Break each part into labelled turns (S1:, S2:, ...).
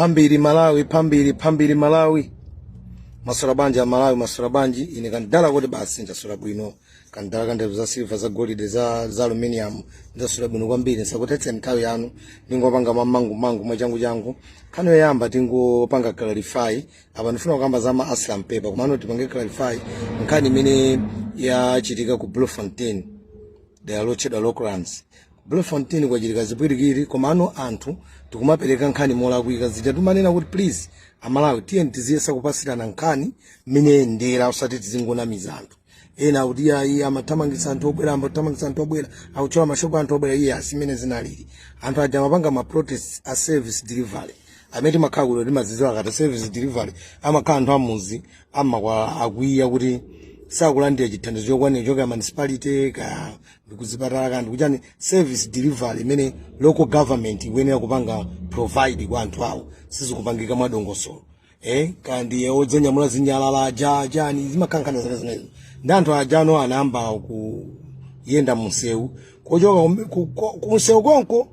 S1: Phambili Malawi, phambili, phambili Malawi. Maswera bwanji a Malawi, maswera bwanji? Ine kandala kuti basi ndaswera bwino. Kandala kandevu za silver, za golide, za aluminium, ndaswera bwino kwambiri. Nsakutetse nthawi yanu, ndingopanga mamangu mangu mwachangu changu. Nkhani yoyamba tingopanga clarify. Apa ndifuna kukamba za ma asylum paper, komano tipange clarify nkhani imene yachitika ku Bloemfontein, dera lotchedwa Rocklands. Bloemfontein kwachitika zipwirikiti, komano anthu tikumapereka nkhani molakwika. Zija timanena kuti please Amalawi, tiye tiziyesa kupasirana nkhani mmene ndera, usati tizingonamiza anthu ena akuti ayi, amathamangitsa anthu obwera, amathamangitsa anthu obwera, akuthyola mashopu anthu obwera. Iye asimene zinalili, anthu aja amapanga ma protest a service delivery amene timakhala kuno timazidziwa. Akati service delivery, amakhala anthu amuzi amakwala akwiya kuti sakulandira chithandizo chokwanira choka municipality, ka ndikuzipatala, ka ndikuchani, service delivery imene local government ikuyenera kupanga provide kwa anthu awo sizikupangika mwadongosolo, kandi odzanyamula zinyalala aja chani, zimakhankhana zake zimenezo. Ndi anthu ajano anayamba kuyenda munsewu, kuchoka kunsewu konko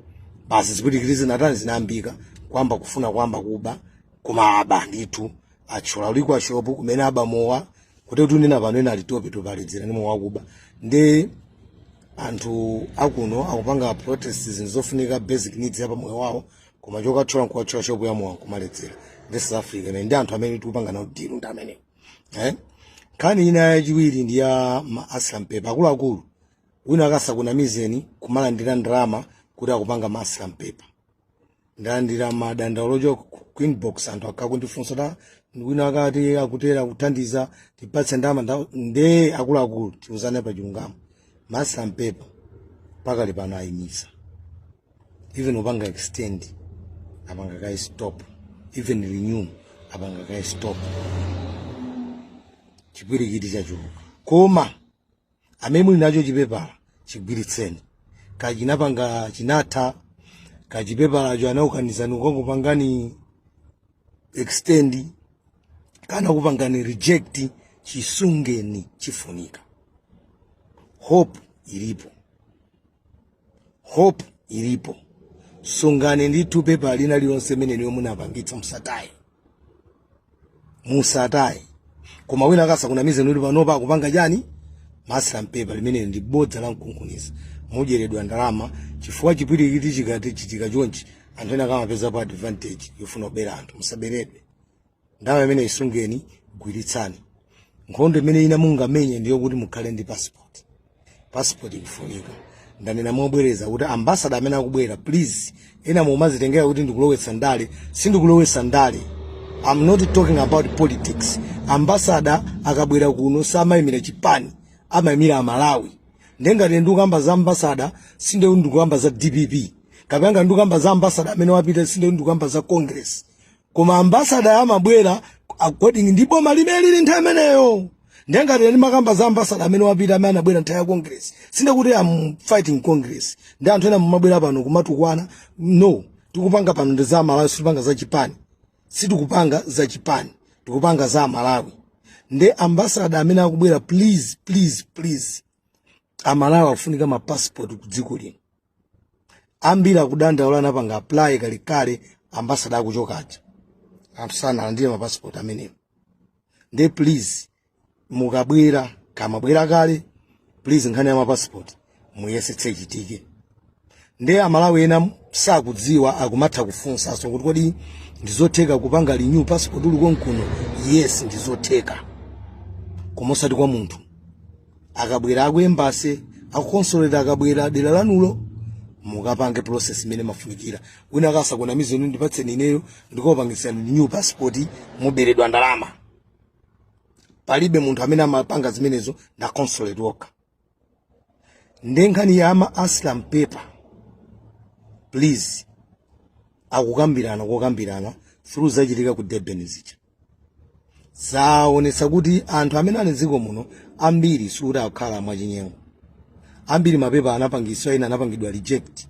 S1: basi zipwirikiti zinatani, zinayambika, kwamba kufuna kwamba kuba, koma aba ndithu athyola liquor shop kumene aba mowa, kuti tunena pano ena alitope topaledzera ndi mowa wakuba. Ndi anthu akuno akupanga protest zinthu zofunika, basic needs ya pamoyo wawo, koma chokathyola nkuwathyola shop ya mowa nkumaledzera. Ndi South Africa imene ndi anthu amene tikupanga nawo deal ndi amenewo, eh? Nkhani ina yachiwiri ndi ya ma asylum paper. Akuluakulu, wina akasakunamizeni kumalandira ndalama kuti akupanga ma asylum paper. Ndalandira madandaulo ochoka ku inbox, anthu akakundifunsa ta wina akati akutera kuthandiza, tipatse ndalama. Nde akuluakulu, tiuzane pa chilungamo, ma asylum paper pakali pano ayimisa. Even upanga extend apanga kai stop, even renew apanga kai stop. Chipwirikiti chachuluka, koma amene muli nacho chipepala chigwiritseni. Kachinapanga chinatha, kachipepalacho anakukanizani kukangopangani extend kana kupangani reject, chisungeni, chifunika. Hope ilipo, hope ilipo. Sungani ndithu pepa lina lilonse mene niyo munapangitsa, musataye, musataye. Koma wina akasakunamize kuti panopa akupanga chani, ma asylum paper, limene ndi bodza la mkunkhuniza, mudyeredwa ndalama, chifukwa chipwirikiti chikati chitika chonchi, anthu ena akamapezapo advantage yofuna kubera anthu. Musaberedwe ndalama imene, isungeni, gwiritsani. Nkhondo imene ina mungamenye ndiyo kuti mukhale ndi passport. Passport ikufunika. Ndanena mobwereza kuti ambassador amene akubwera, please, ena mumazitengera kuti ndikulowetsa ndale. Sindikulowetsa ndale, I'm not talking about politics. Ambassador akabwera kuno samayimira chipani, amayimira Amalawi. Ndengati ndikukamba za ambassador, sinde ndikukamba za DPP, kapena ngati ndikukamba za ambassador amene wapita, sinde ndikukamba za Congress. Koma ambassador amabwera according ndi boma limene lili nthawi imeneyo. Ndengati ndimakamba za ambassador amene wapita, amene anabwera nthawi ya Congress, sinde kuti I'm fighting Congress. Ndi anthu ena mumabwera pano kumatukwana. No, tikupanga pano ndi za Malawi, sitikupanga za chipani, sitikupanga za chipani, tikupanga za Malawi. Nde ambassador amene akubwera, please, please, please, Amalawi akufunika ma passport ku dziko lino. Ambiri akudandaula, anapanga apply kalekale ambassador akuchokaja, sanalandire ma passport amenewo. Nde please, mukabwera, kamabwera kale, please, nkhani ya ma passport muyesetse ichitike. Nde Amalawi ena sakudziwa, akumatha kufunsanso kuti kodi ndizotheka kupanga renew passport uli konkuno? Yes, ndizotheka, koma osati kwa munthu. Akabwera aku embassy, aku consulate, akabwera dera lanulo, mukapange process imene mafunikira. Wina akasakunamize, ndipatseni ineyo ndikupangisani renew passport, muberedwa ndalama. Palibe munthu amene amapanga zimenezo, na consulate wokha. Nde nkhani ya ama asylum paper, please, akukambirana kokambirana through zachitika ku Durban zija zaonetsa kuti anthu amene ali mdziko muno ambiri sikuti akukhala mwachinyengo. Ambiri mapepa anapangiswa, ena anapangidwa reject.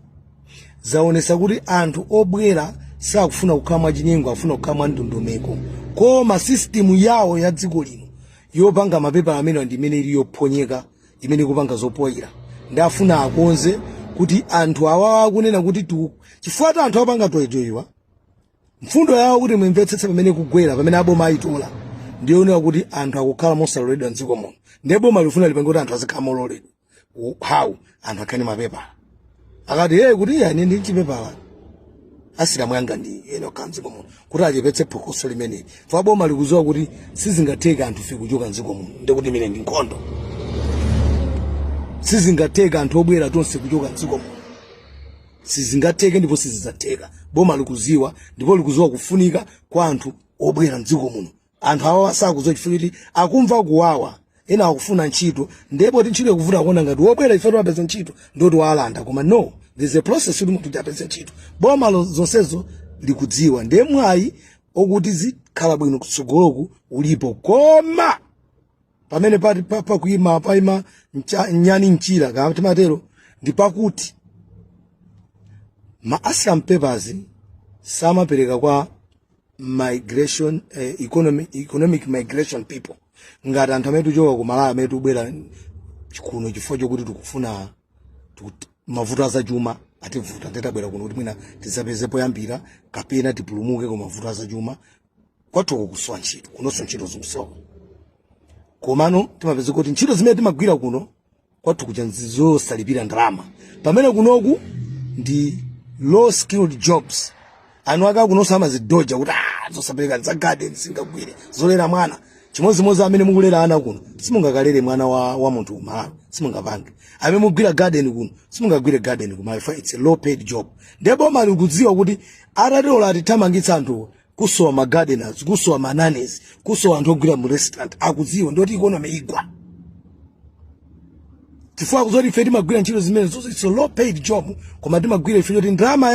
S1: Zaonetsa kuti anthu obwera sakufuna kukhala mwachinyengo, akufuna kukhala mwa ndondomeko, koma system yawo ya dziko lino yopanga mapepa amene ndi imene ili yophonyeka, imene ikupanga zopoyera. Ndafuna akonze kuti anthu awawa akunena kuti chifukwa anthu apanga toyitoyiwa. Mfundo yawo, kuti mumvetsetse pamene kugwera, pamene aboma ayitola, ndiyonera kuti anthu akukhala mosaloledwa mdziko muno. Ndiye boma lifuna lipange kuti anthu azikhala mololedwa. How? Anthu akhale mapepala. Akati, "Hey, kuti iya, ine ndi chipepala, asylum yanga ndi ene okhala mdziko muno," kuti achepetse phokoso limeneli. Fa boma likudziwa kuti sizingatheka anthu fe kuchoka mdziko muno, ndikuti imene ndi nkhondo. Sizingatheka anthu obwera tonse kuchoka mdziko muno, sizingatheke ndipo sizidzatheka. Boma likuziwa, ndipo likuziwa kufunika kwa anthu obwera mdziko muno. Anthu awa sakuziwa chifukwa kuti akumva kuwawa. Ena akufuna ntchito, ndipo ti ntchito ikuvuta, kuona ngati wobwera ife timapeza ntchito ndoti walanda. Koma no, there's a process kuti munthu apeze ntchito. Boma zonsezo likudziwa. Ndiye mwayi okuti zikhala bwino kutsogoloku ulipo, koma pamene pati pakuima paima nyani mchira kama timatero, ndi pakuti ma asylum papers samapereka kwa migration, economic migration people, ngati anthu amene tikuchoka ku Malawi, amene tikubwera kuno chifukwa chokuti tikufuna mavuto azachuma ativuta, nditabwera kuno kuti mwina tidzapeze poyambira kapena tipulumuke ku mavuto azachuma. Kwathuko kusowa ntchito, kunonso ntchito zikusowa, komano timapeza kuti ntchito zimene timagwira kuno kwathu kuja zosalipira ndalama, pamene kunoku ndi low skilled jobs. Anu aka kunonso amazidoja kuti, "Ah, zosapereka za garden singagwire, zolera mwana." Chimodzimodzi amene mukulera ana kuno, simungakalere mwana wa munthu kumalawi, simungapange. Amene mugwira garden kuno, simungagwire garden kumalawi, for it's a low paid job. Ndiye boma likudziwa kuti atatilola atithamangitsa anthuwo, kusowa ma gardeners, kusowa ma nannies, kusowa anthu ogwira mu restaurant. Akudziwa ndoti economy igwa chifukwa kuzoti ife timagwira ntchito zimene zonse, it's a low paid job, koma timagwira ife choti ndalama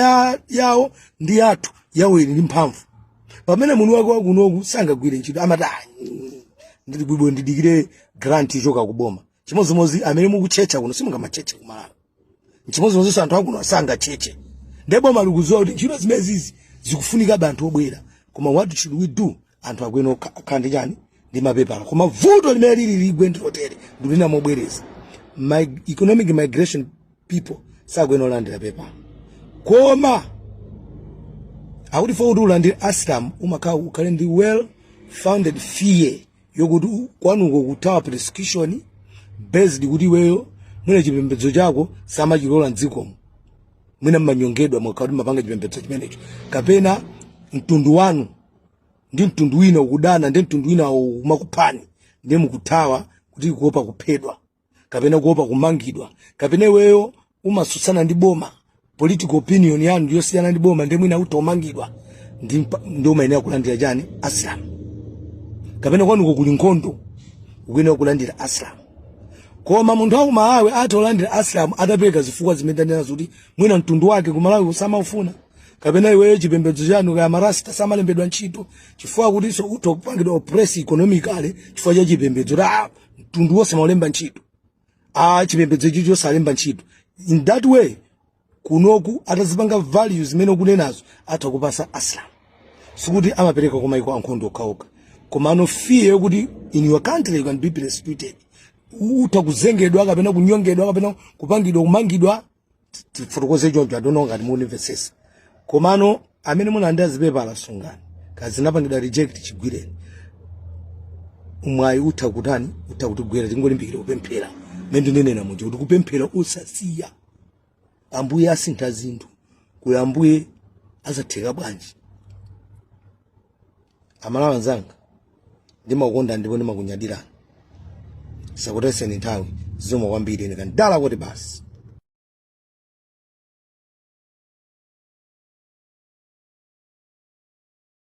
S1: yawo ndi yathu, yawo ili ndi mphamvu, pamene munthu wake wakunoku sangagwire ntchito, amati, "Ah, ndili bwibwe, ndidikire grant ichoka kuboma." Chimodzimodzi amene mukutchetcha kuno, simungamatchetche kumalawi. Chimodzimodzinso anthu akuno sangatchetche. Ndiye boma likudziwa kuti ntchito zimenezizi zikufunika anthu obwera. Koma what should we do? Anthu akwene akhala ndi chani? Ndi mapepala. Koma vuto limene lili ligwe ndilotere, ndilina mobwereza, my economic migration people sakwena olandira pepala. Koma akuti for kuti ulandire asylum, umakhala ukhale ndi well founded fear yokuti kwanuko kuthawa persecution, based kuti iweyo mwina chipembedzo chako samachilola mdzikomo, mwina mmanyongedwa mwakhala mapanga chipembedzo chimenecho, kapena mtundu wanu ndi mtundu wina ukudana ndi mtundu wina umakuphani, ndiye mukuthawa kuti kuopa kuphedwa kapena kuopa kumangidwa, kapena iweyo umatsutsana ndi boma, political opinion yanu ndiyosiyana ndi boma, ndiye mwina utha umangidwa, ndi umayenera kulandira chani? Asylum. Kapena kwanuko kuli nkhondo, ukuyenera kulandira asylum. Koma munthu wa kumalawi atha kulandira asylum atapereka zifukwa zimene tanena, kuti mwina mtundu wake kumalawi samaufuna, kapena iweyo chipembedzo chanu kaya marasta samalembedwa ntchito, chifukwa kutinso utha kupangidwa oppress economically chifukwa cha chipembedzo, kuti, ah, mtundu wonse maulemba ntchito, ah, chipembedzo ichi chosalemba ntchito. In that way, kunoku atazipanga values zimene ukunenazo, atha kupasa asylum. Sikuti amapereka kwa maiko ankhondo okhaokha, koma ano fear yokuti in your country you can be persecuted, utha kuzengedwa kapena kunyongedwa kapena kupangidwa kumangidwa. Tifotokoze choncho, I don't know ngati munimvesesa. Komano amene munalandira zipepala, sungani. Kazi zinapangidwa reject, chigwireni. Mwayi utha kutani? Utha kutigwera. Tingolimbikira kupemphera mene ndinenera muja kuti kupemphera usasiya. Ambuye asintha zinthu. Kuya Ambuye azatheka bwanji? Amalawi anzanga, ndimakukonda ndipo ndimakunyadirani. Sakuteseni nthawi. Zikomo kwambiri. Ine kandala kuti basi.